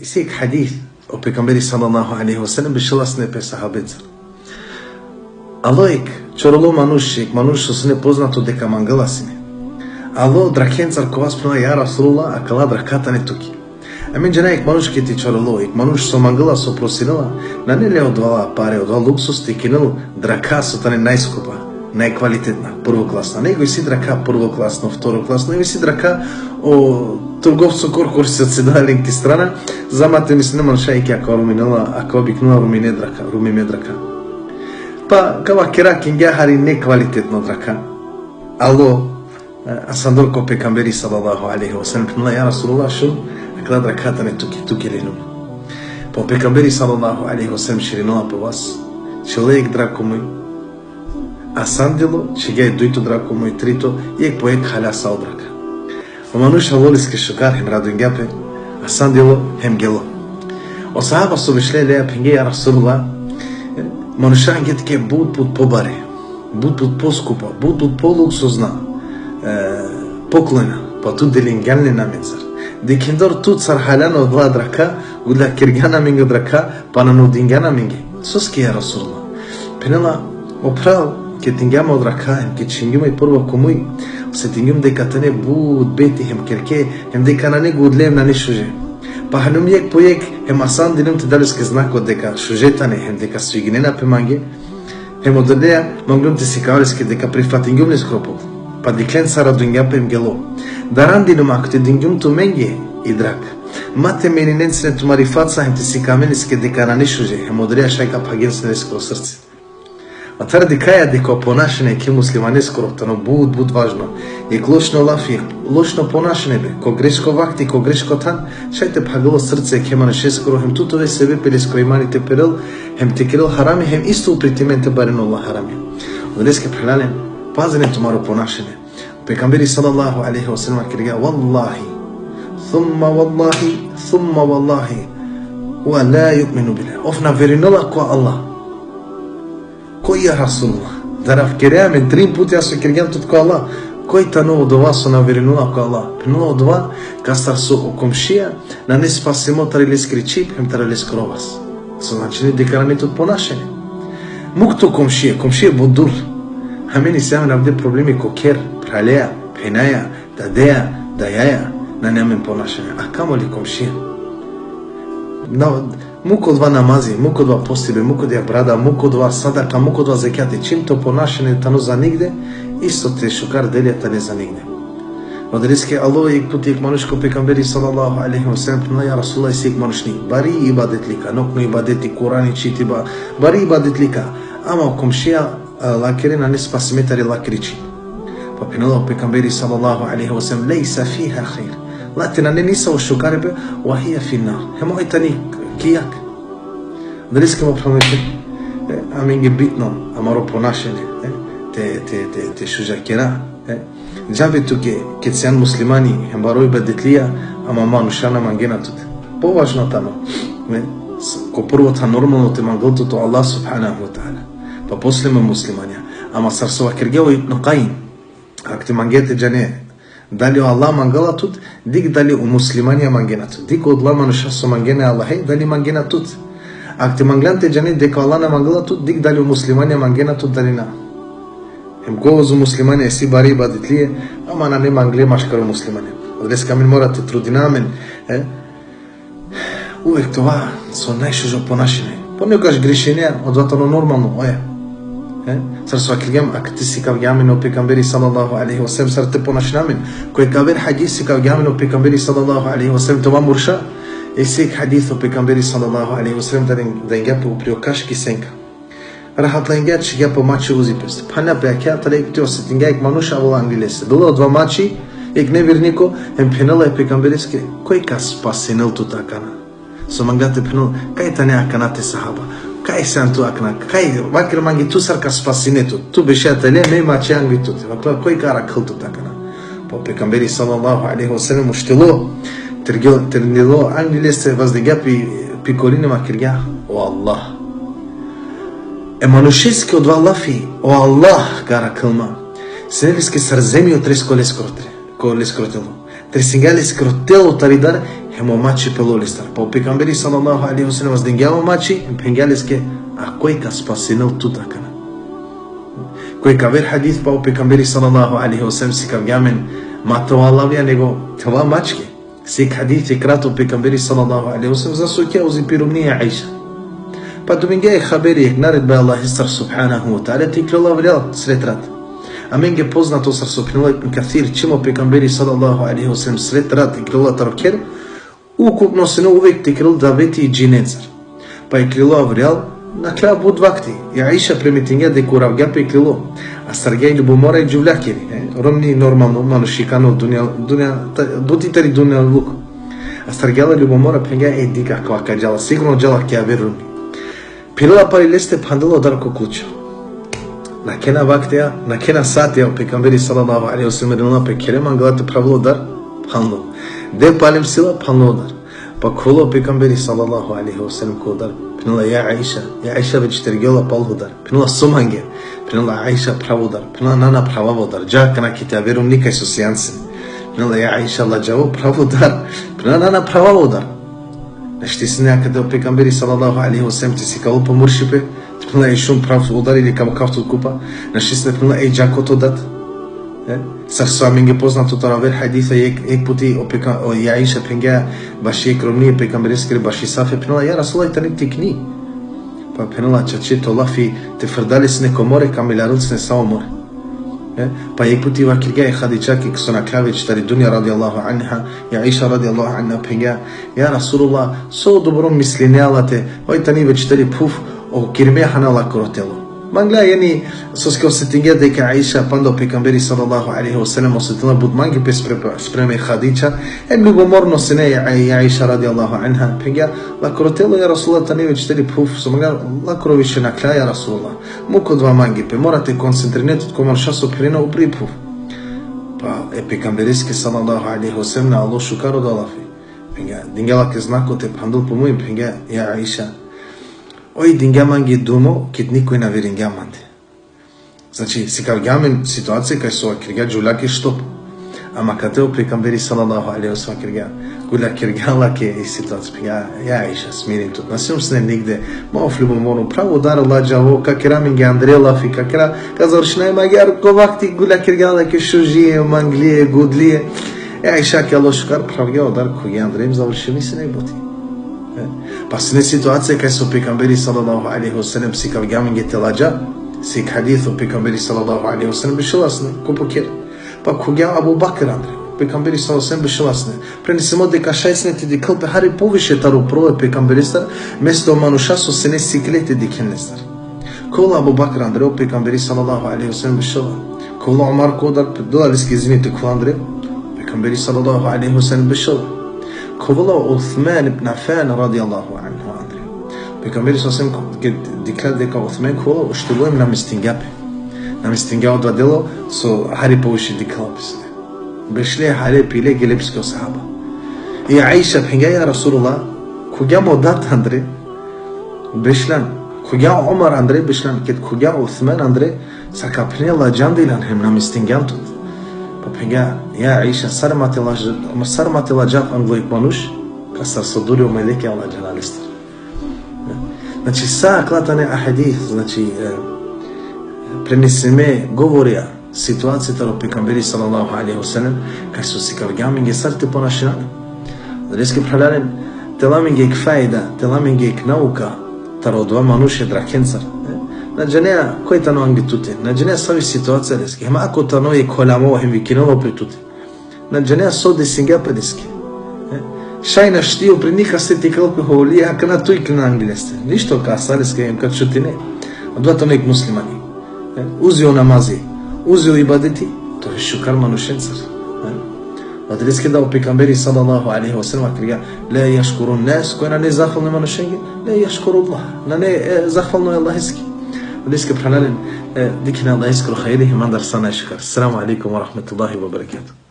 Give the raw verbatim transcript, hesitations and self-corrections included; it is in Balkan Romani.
Isi jekh hadis o pejgamberi sallallahu alejhi ve sellem bešela sine pe sahabencar. Alo jekh čorolo manuš, jekh manuš so sine poznato deka mangela sine. Alo drakhencar ko vas, phenela: Ja Resulallah, akala drakha tane tuke. Amen džana jekh manuš kate čorolo, jekh manuš so mangela, so prosinela, nane le odova pare, odova luksus te kinel drakha so tane najskupa, najkvalitetna, prvoklasna. Nego isi drakha prvoklasno, vtoroklasno, nego isi drakha o trgovco korkori so sedela len ki strana, za mate misline manuša, eke akava ruminela, akava biknela rumine drakha, rumime drakha. Pa ka vakera, kingja hari nekvalitetno drakha. Alo, e, asandor ko pejgamberi sallallahu alejhi ve sellem, phenela: Ja Resulallah, šun, akala drakha tane tuke, tuke le inum. Pa o pejgamberi sallallahu alejhi ve sellem širinela pe vas, čhela jekh drakh ko muj, asandilo, čhigja jekh dujto drakh ko muj, trito, jekh po jekh halja sa o drakha. O manuš alo leske šukar hem radujngja pe, asandilo hem gelo. O sahaba so bešle leja phenge: Ja Resulallah, manuša angje tuke but, but pobare, but, but poskupa, but, but poluksuzna, e, poklona, pa tu delingjan len amencar. Dikhindor tut sar haljan odola drakha, gudlja kergjan amenge drakha, pa na nudingjan amenge. Soske, ja Resulallah? Phenela: O phral, ked ingja ma o drakha hem ked čhingjum i prvo ko muj, osetingjum deka tane but beti hem kerke, hem deka nane gudle hem nane šuže. Pa haljum jekh po jekh hem asandinum te da leske znako deka šuže tane hem deka sviginena pe mange. Hem odoleja manglum te sikav leske deka prifatingjum leskoro poklon. Pa dikhljen sar radujngja pe hem gelo. Darandinum, ako te dingjum tumenge i drakh, ma te meninen sine tumari faca hem te sikaven leske deka nane šuže, hem odoleja šaj ka phagjen sine leskoro srce. Vatar dikhaja deka o ponašanje jekhe muslimaneskoro tano but, but važno. Jekh lošno lafi, jekh lošno ponašanje be, ko greško vakti, ko greško than, šaj te phagel o srce jekhe manušeskoro, hem tu te ove sebepi leskoro imani te perel, hem te kerel harami, hem isto upri ti amen te barel ola harami. Odoleske phralalen, pazinen tumaro ponašanje. Pejgamberi sallallahu alejhi ve sellem vakergja: Vallahi, thumma vallahi, thumma vallahi, wa la yu'minu billah. Ov na verujnela ko Allah. Koj, ja Resulallah? Dara vakerea amen trin puti so kergjam tut ko Allah. Koj tano odova so na verujnela ko Allah? Phenela: Odova kastar so o komšija nane spasimo tari leskiri čhib hem tari leskoro vas. So značini deka nane tut ponašanje. Muk tu komšije, komšije but dur. Amen isi amen avdive problemi ko kher, phraleja, phenaja, dadeja, dajaja, nane amen ponašanje. A kamoli komšija. Na, muk odova namazi, muk odova postibe, muk odija brada, muk odova sadaka, muk odova zekjati. Čim to ponašanje tano za nigde, isto te šukar delija tane za nigde. Odoleske alo jekh puti jekh manuš ko pejgamberi sallallahu alejhi ve sellem, phenela: Ja Resulallah, isi jekh manušni, bari ibadetlika, nokno ibadeti, Kurani čitiba, bari ibadetlika, ama o komšija, e, lakere nane spasime tari lakiri čhib. Pa phenela o pejgamberi sallallahu alejhi ve sellem: Lejsa fiha hajr. Late nane nisavo šukaripe, wa hija fin nar. Hem oj tani ki jag. Odoleske mo phralalen, e, amenge bitno amaro ponašanje, e, te, te, te, te šužakera, e. Džabe tuke, ked sian muslimani, hem baro ibadetlija, ama manuša na mangena tut. Považno tano, e, s-, ko prvo than normalno te mangel tut o Allah subhanahu ve teala. Pa posle me muslimanja. Ama sar so vakergja o Ibn Kajim, ak te mangea te džane dali o Allah mangela tut, dikh dali o muslimanja mangena tut. Dikh odola manuša so mangena e Allahe, dali mangena tut. Ak te manglan te džane deka o Allah na mangela tut, dikh dali o muslimanja mangena tut, dali na. Hem ko o muslimanja isi bari ibadetlije, ama nane mangle maškaro muslimanja. Odoleske amen mora te trudina amen, e, uvek te ova so najšužo ponašanje. Ponekogaš grešinea, odova tano normalno, oja. E? Sar so vakergjam, ak te sikavgja amen o pejgamberi sallallahu alejhi ve sellem sar te ponašina amen. Ko jekh aver hadis sikavgja amen o pejgamberi sallallahu alejhi ve sellem te ova murša, isi jekh hadis o pejgamberi sallallahu alejhi ve sellem da, da ingja pe upri o kaš ki senka. Rahatla ingja, čhigja pe mači uzi peste. Phanla pe akija, tale jekh puti osetingja jekh manuš avela angli leste. Dela odova mači jekh neverniko, hem phenela e pejgambereske: Koj ka spasinel tut akana? So mangla te phenel: Kaj tane akana te sahaba? Kaj sian tu akana? Kaj, vaker mange tu sar ka spasine tut? Tu bešea tale, me mači angli tute. Vakerla: Koj ka arakhel tut akana? Pa o pejgamberi sallallahu alejhi ve sellem uštilo, tergjo-, terndilo angli leste, vazdingja pi, pi kolini, vakergja: O Allah. E manušeske odova lafi, o Allah, ka arakhel ma, sine leske sar zemjo tres ko leskoro tre-, ko leskoro telo. Tresingja leskoro telo tari dar, hem o mači pelo lestar. Pa o pejgamberi sallallahu alejhi ve sellem vazdingja o mači, hem phengja leske: A koj ka spasinel tut akana? Koj ka aver hadis, pa o pejgamberi sallallahu alejhi ve sellem sikavgja amen ma te ova lavja, nego te ova mačke. Si jek hadis i kratko o pejgamberi sallallahu alejhi ve sellem, za so kja uzi pirumni e Aiša. Pa dobingja jek haberi, jek naredba e Allahestar subhanahu ve teala, te ikljola avrijal sred rat. Amenge poznato sar so phenela Ibn Kathir, čim o pejgamberi sallallahu alejhi ve sellem sred rat ikljola taro kher, ukupno sine uvek te kerel daveti i džinencar. Pa ikljola avrijal, nakhlja but vakti. I Aiša primetingja deka uravgja pa ikljola. Astargja i ljubomora i džuvljakiri, e, romni normalno manušikano dunja, dunja, ta-, buti tari dunjaluk. Astargja la ljubomora, phengja: E, dikh, akava ka džala, sigurno džala ki aver romni. Phirela pali leste, phandela udar ko kluča. Nakhena vakteja, nakhena sateja, o pejgamberi sallallahu alejhi ve sellem irinela pe khere, mangela te phravel udar, phanlo. De palem sila, phanlo udar. Pa khuvela o pejgamberi sallallahu alejhi ve sellem ko udar. Phenela: Ja Aiša, ja Aiša, većergjola pal udar. Phenela: So mange? Phenela: Aiša, phrav udar. Phenela: Na, na phravav udar. Dža akana ki te aver romni kaj so sijan sine. Phenela: Ja Aiša, ladžavo, phrav udar. Phenela: Na, na phravav udar. Našti sine akate o pejgamberi sallallahu alejhi ve sellem te sikavel pe muršipe, te phenela: Ej, šun, phrav udar ili ka mukhav tut kupa. Našti sine, phenela: Ej, dža ko to dad. E? Sar so amenge poznato taro aver hadisa, jek, jek puti o pejga-, o, i Aiša phengja baši jek romni e pejgambereskiri, baši safi, phenela: Ja Resulallah, tani tikni. Pa phenela: Čače, to lafi te frda le sine ko more, ka milarel sine sa o more. E, pa jek puti vakergja e Hadidžake, so nakhlja već tari dunja, radijallahu anha, i Aiša radijallahu anha phengja: Ja Resulallah, so dobro mislinea la te, oj tani već tari phuv, o kirme hana lakoro telo. Mangla, jani, soske osetingja deka Aiša panda o pejgamberi sallallahu alejhi ve sellem osetingja but mangipe spre-, sprema e Hadidža, em ljubomorno sine i, i Aiša radijallahu anha, phengja: Lakoro telo, ja Resulallah, tani već tari phuv, so mangla lakoro više nakhlja, ja Resulallah. Muk odova mangipe, mora te koncentrine tut ko manuša so phirena upri phuv. Pa e pejgambereske sallallahu alejhi ve sellem na alo šukar odova lafi. Phengja, dingja lake znako te phandel po muj, phengja: Ja Aiša, oj dingja mange dumo, kit nikoj na viringja mande. Znači, sikavgja amen situacija kaj so vakergja džuvljake štop. Ama kate o pejgamberi sallallahu alejhi ve sellem vakergja, guljakergja lake i situacija, phengja: Ja Aiša, smirin tut, na sijum sine nigde, ma ov ljubomorno, phrav udar, ladžavo, ka kera amenge andre lafi, ka kera, ka završina, em agjaar ko vakti guljakergja lake šužie, manglie, gudlie. E Aiša, ki alo šukar, phravgja udar, khuvgja andre, em završimi sine buti. E, pa sine situacija kaj so pejgamberi sallallahu alejhi ve sellem sikavgja amenge te ladža, si jek hadis o pejgamberi sallallahu alejhi ve sellem bešela sine ko po kher. Pa khuvgja Abu Bakr andre, pejgamberi sallallahu alejhi ve sellem bešela sine. Prenesimo deka šaj sine te dikhel pe hari poviše taro prvo e pejgamberestar, mesto manuša so sine sikle te dikhen lestar. Khuvela Abu Bakr andre, o pejgamberi sallallahu alejhi ve sellem bešela. Khuvela Omar ko udar, dela leske izini te khuvela andre, pejgamberi sallallahu alejhi ve sellem bešela. Khuvela Osman ibn Affan radijallahu anhu andre. Pejgamberi sallallahu alejhi ve sellem, ked dikhla deka Osman khuvela, uštela em namestingja pe. Namestingja odova delo so hari poviše dikhela pe sine. Bešle, hale, pile, gele peske o sahaba. I Aiša phengja: Ja Resulallah, khuvgja mo dat andre, bešljan. Khuvgja Omar andre, bešljan. Ked khuvgja Osman andre, sar ka phene, ladžan dilan hem namestingjan tut. Pa phengja: Ja Aiša, sar ma te ladž-, sar ma te ladžav anglo jek manuš, kastar so duri o melekja ladžana lestar. Znači, sa akala tane ahadis, znači, e, prenesime govorija, situacija taro pejgamberi sallallahu alejhi ve sellem, kaj so sikavgja amenge sar te ponašina. Adaleske, phralalen, te la amenge jek fajda, te la amenge jek nauka taro odova manuš e drakhencar. E, na džanea koj tano angli tute, na džanea savi situacija leske. Hem ako tano jek holamo hem vikinela upri tute, na džanea so desingja pe leske. E, šaj našti upri nikaste te iklol pe hovli, akana tu iklina angli leste. Ništo, ka asa leske hem ka čutine. Odova tano jek muslimani. E, uzi o namazi, uzi o ibadeti, te ove šukar manušencar. E, adaleske da o pejgamberi sallallahu alejhi ve sellem vakergja: La ješkurun nas, koj nane zahvalno manušenge, la ješkurullah, nane, e, zahvalno Allaheske. Adaleske, phralalen, e, dikhena Allaheskoro hajri, hem andar sa najšukar. Esselamu alejkum ve rahmetullahi ve berekatuhu.